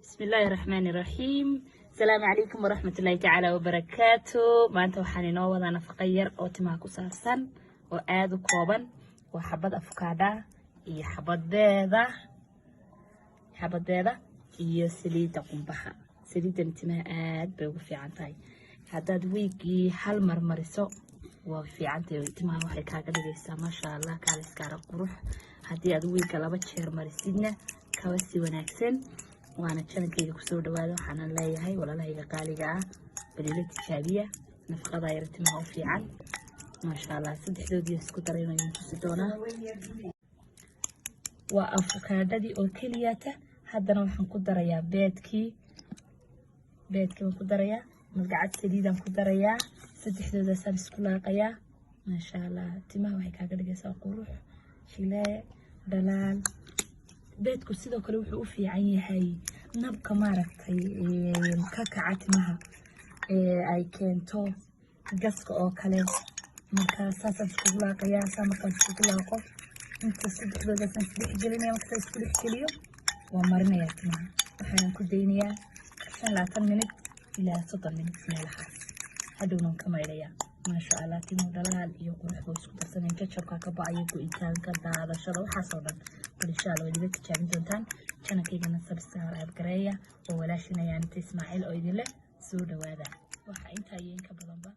Bismillaahi raxmaani raxiim. Asalaamu calaykum waraxmatullaahi tacaala wabarakaatu. Maanta waxaan inoo wadaa nafaqa yar oo timaha ku saabsan oo aada u kooban. Waa xabad afukaadha iyo xabadeeda iyo saliidda qumbaha. Saliiddan timaha aad bay ugu fiican tahay. Haddaad wiigii hal mar mariso, waa fiicantahay. Timaha waxay kaaga dhigaysaa, maasha Allah, kaaliskaara qurux. Haddii aad wiigga laba jeer marisidna, kaba si wanaagsan. Waana channelkayga kusoo dhawaada. Waxaanan leeyahay walaalahayga qaaliga ah, balila tijaabiya nafaqada yar timaha u fiican, maasha Allah. Saddexdoodii isku daraynayo tusi doonaa. Waa afukaadhadii oo keliyata. Haddana waxaan ku darayaa beedkii. Beedkii baan ku darayaa, malgacad saliidaan ku darayaa. Saddexdoodaasaan isku laaqayaa, maasha Allah. Timaha waxay kaaga dhigaysaa qurux, jilee, dhalaal. Beedku sidoo kale wuxuu u fiican yahay nabka, maaragtay, ka kaca timaha ee ay keento gaska oo kale. Marka saasaan iskugu laaqayaa. Saa markaan iskugu laaqo, inta saddexdoodaasaan isdhex gelinaya. Marka isku dhex geliyo, waa marinayaa timaha. Waxaanan ku daynayaa 25 minute ilaa 30 minute meelahaas. Hadhownan ka maydhayaa, maasha Allah. Timuhu dhalaal iyo qurux buu isku darsameen. Jajabka ka ba'ayo, go'itaanka, daadashada, waxaasoo dhan. Bal insha Allah waad ila tijaabin doontaan. Channelkaygana subscribe gareeya. Oo walaashin Ayaanita Ismaaciil oo idin leh soo dhawaada. Waxaa intaa iyo inka badanba.